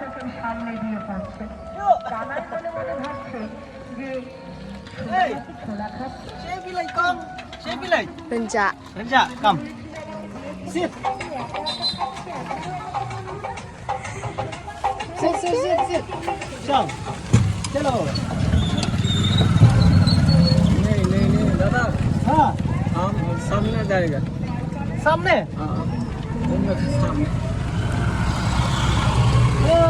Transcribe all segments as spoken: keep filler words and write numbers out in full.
সামনে দিয়ে পড়ছে। দাদার মনে মনে ভাবছে যে এই, ছোলা খাচ্ছে। Shay Bilai, come. Shay Bilai. Rynjah. Rynjah, come. Sit. Sit, sit, sit, sit. Chalo. Chalo. नहीं, नहीं, नहीं, दादा। हाँ। हम सामने जाएगा। सामने? हाँ, हाँ। उन लोग के सामने। हाँ।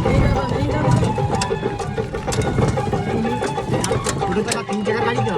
नहीं, दादा, नहीं, दादा। पूरे तक तीन जगह गाड़ी जा।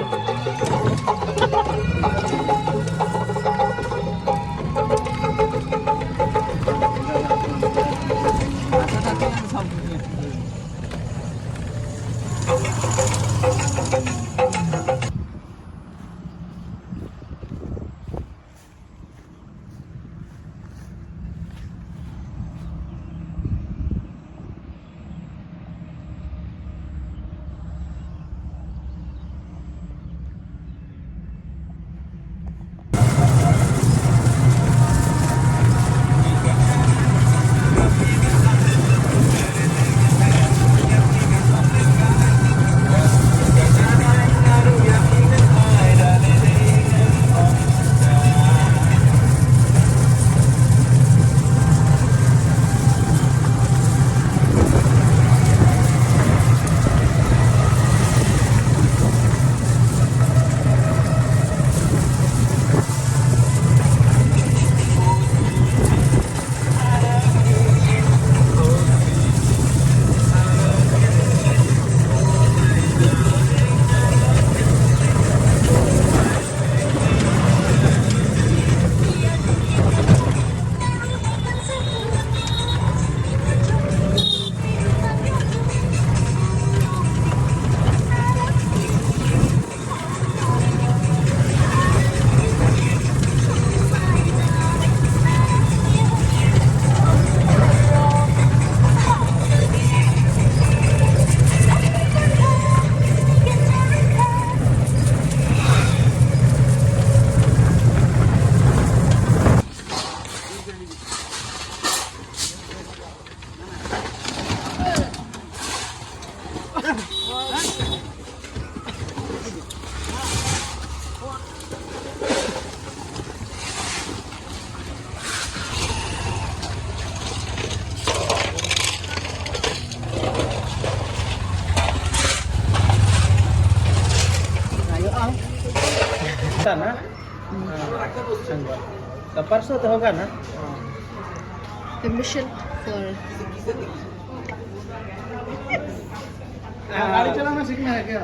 Sana. Ka parso to hoga na? The mission for गाड़ी चलाना सीखना है क्या?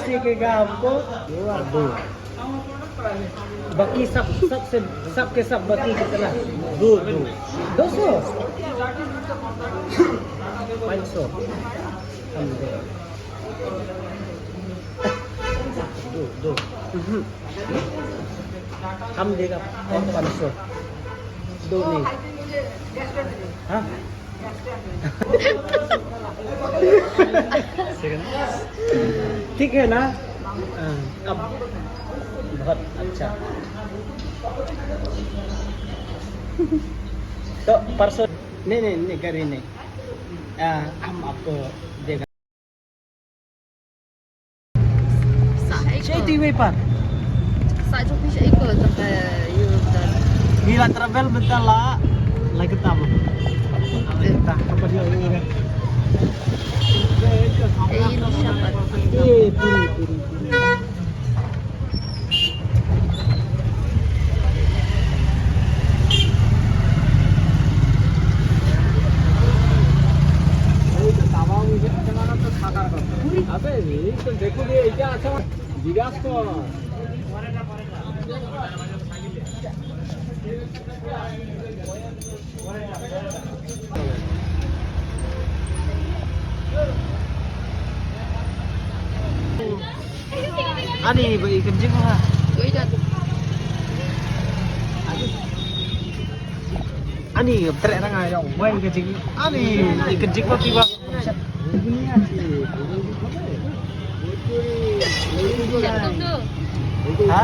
सीखेगा हमको। बाकी सब, सबसे, सबके सब बाकी कितना? दो, दो। दो सौ? पाँच सौ। हम दो। दो, दो। हम्म। हम देगा पाँच सौ। दो नहीं। हाँ? ठीक है ना? हाँ, अब बहुत अच्छा। तो परसों, नहीं, नहीं, नहीं, गाड़ी नहीं। आ, हम आपको देगा। Sa iko. Siya ito yung may par. Sa ito ko siya iko, tsaka yung dan. Gila travel bentar lah. Lagi tamu. Kita apa dia ini? Eh, ini siapa? Eh, puri, puri, puri. अबे ये तो देखो, ये क्या अच्छा, विराट को। Ani ba i kynjing ha? Ani treh na nga ïong ba i kynjing. Ani i kynjing ba pi ba. Ha?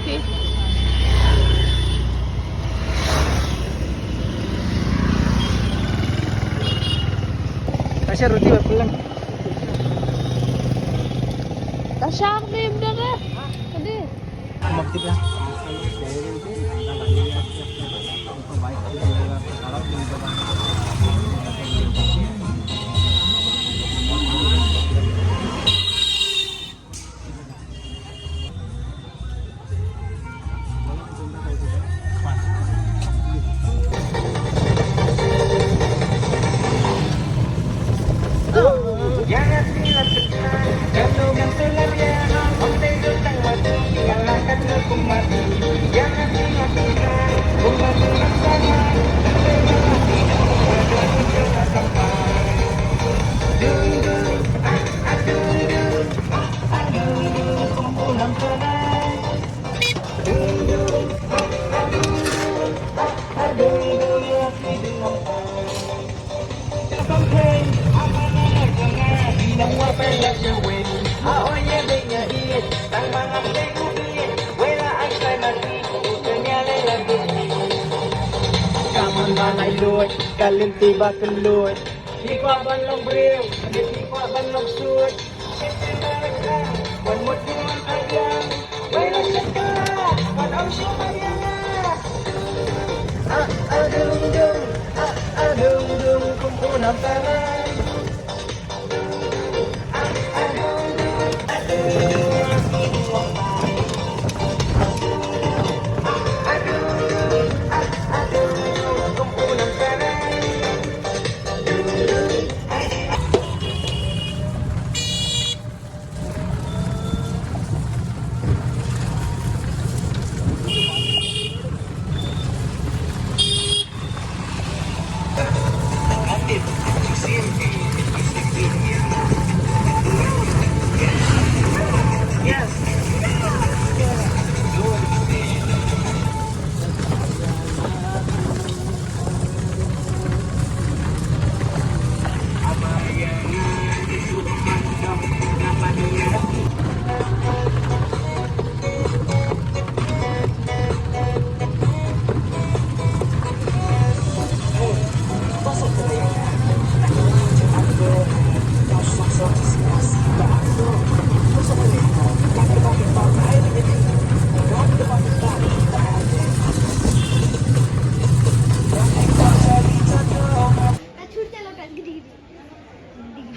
Okay. Tasha roti ba pulang. Tasha, aku minum dah. Tadi. Ka lynti ba kylluid. Phi kwah ban long briew, phi kwah ban long suit.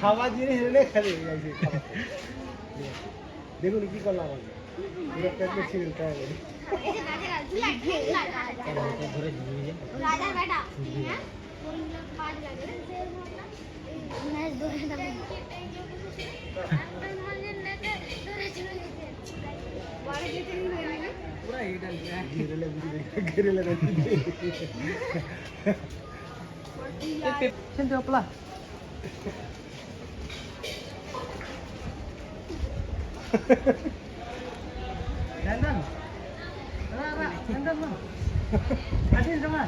খাওয়া জিনিস এনে খালি এই যে খাওয়া। দেখুন কি করলাম আমি। পুরো পেট ভরে ছিঁড়ে নিতে হবে। রাজা বেটা। पूरा हिट है। घेरे ले, घेरे ले। Shin tu pula. Dandan. Ra, ra, dandan, bang. Asin sama.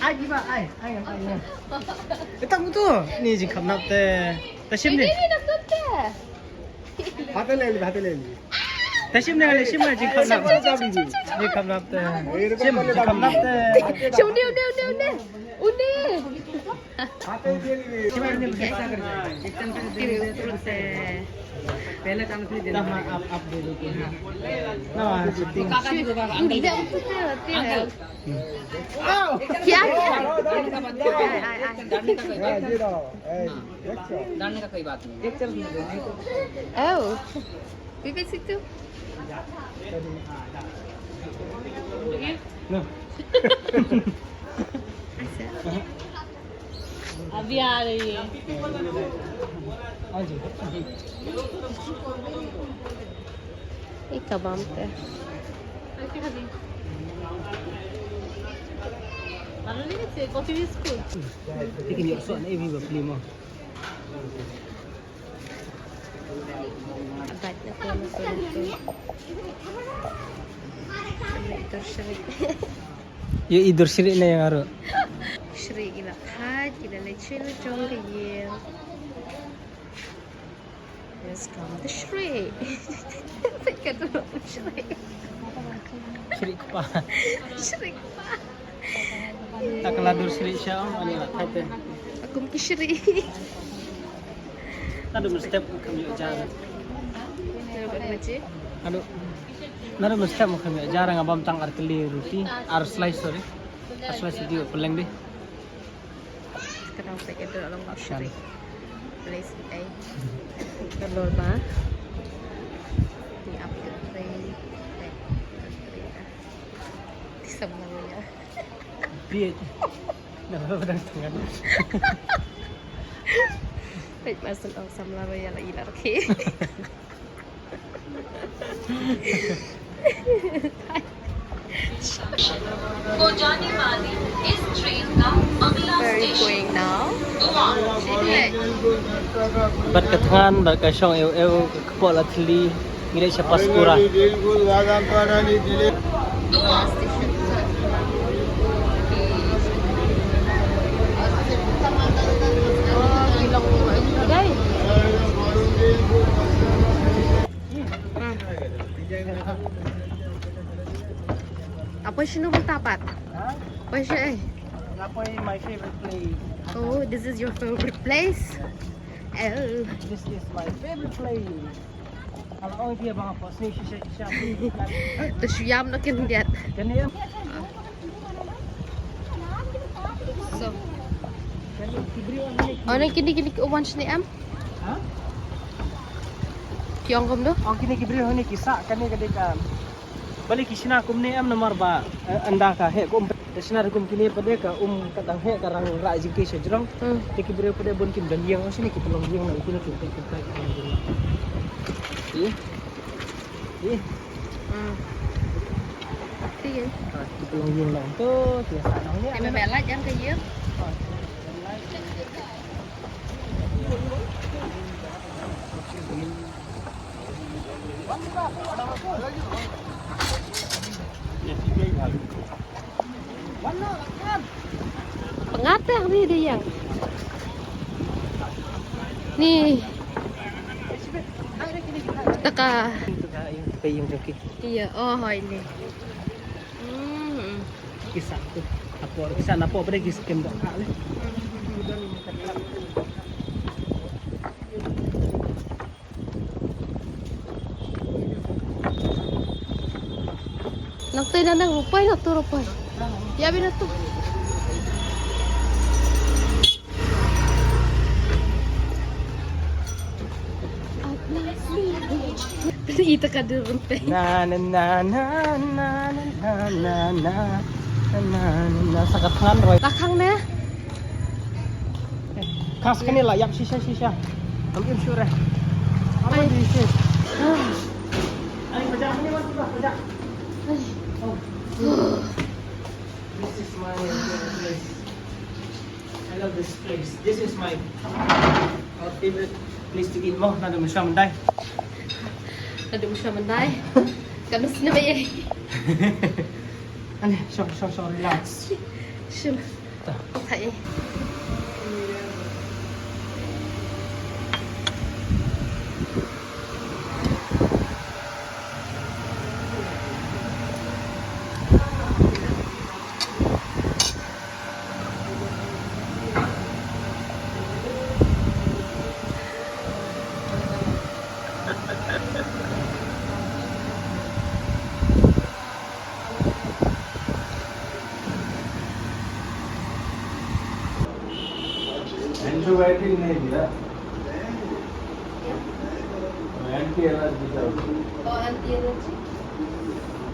Ai, jiba, ai, ai, ai, ai. Ita mutu. Ni jingkhapnap te. Ta shim ni. Ini, ini, nap, nap te. Hate le, hate le. Ta shim ni, shim ni jingkhapnap. Jingkhapnap te. Shim, jingkhapnap te. Shim ni, ni, ni, ni. Une. पहले चांस नहीं देना। आप, आप दे दो। हाँ। ना, काका जी को कहा, अंकल को। क्या? आए, आए, आए। डालने का कोई बात नहीं। Oh. Bibit situ. अभी आ रही है। हाँ जी। Ika bam te. Ano ni si coffee biscuit? Tikin yok so na evi ba plimo. Abat na ko na ko na ko. Ito shri. Ye idur shri na yang aru. Shri ila khat ila le chil jong ke ye. Yes, come the shri. Pekat tu shri. Shri kpa. Shri kpa. Tak ladur shri sha ani la khat. Akum ki shri. Nadu mustep kam yo jar. Nadu mustep kam yo jar nga bam tang ar kali roti, ar slice, sorry. Ar slice roti peleng deh. Sekarang saya kena tolong bak shri. Please, eh. Kalau ba. Ni apa tu? Tray. Tray. Tray. Di sama ya. Bit. Nah, pedang tangan. Baik, masuk dalam samla ya lagi lagi. को जाने वाली इस ट्रेन का अगला Where are you स्टेशन going now? दुआ। Bad ka thngan, bad ka shong ew ew, ka kpoh la thli, ngi dei sha Panchkula. Apa sih, Nobel Tapat? Hah? Apa sih, eh? Kenapa ini my favorite place? Oh, this is your favorite place? Oh. This is my favorite place. Kalau orang dia bang apa? Sini sisa sisa. Terus yam nak kena lihat. Kena ya. So. Kena kibri orang ni. Oh, ni kini kini ke uwan sini am? Hah? Kiong kum tu? Oh, kini kibri orang ni kisah kena kena kan. Bali ki shna kumne em namar ba, eh, ynda ka heh ka um. Te shna ruh kum kine pat de ka um ka dang heh ka rang rah jingkei sha jrong. Hmm. Te ki briew pat de bun kim don ïing, shane ki pynlong ïing na kine ki. Ih. Ih. Hmm. Ti ye. Ki pynlong ïing na to, ti sa na ne. Em me lait jang ka ïing. Ngate ni dia. Ni. Taka. Iya, oh, ini. Hmm. Kisah tu. Apa kisah apa pada kisah kem dak kak leh. Nang tei nang nang rupai na tu rupai. Ya bina tu. Ita ka dei rupai. Na na na na na na na na na na na na. Sakat ngan roi. Takang ne. Kas kane la ïap shisha shisha. Am im sure. Apa di sini? Ai pajak ni, pajak. Oh. This is my favorite place. I love this place. This is my, uh, favorite place to eat mo. Nada mo siya manday. Nada mo siya manday. Kanus na ba yan? Ano, so, so, so, relax. Sure. Okay. Antibiotic नहीं दिया। एंटी एलर्जी का। और एंटी एलर्जी?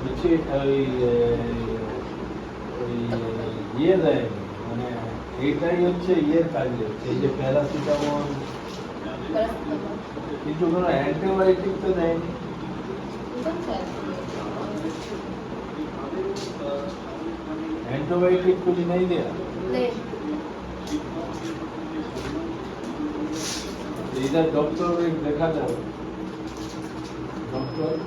बच्चे, अ, ये, ইয়ে দেয়, মানে, এটাই হচ্ছে ইয়ের কাজ হচ্ছে, এই যে প্যারাসিটামল। কিন্তু কোনো অ্যান্টিবায়োটিক তো দেয়নি। অ্যান্টিবায়োটিক কিছু নেই দেয়া। এটা ডক্টর দেখা যাবে। ডক্টর।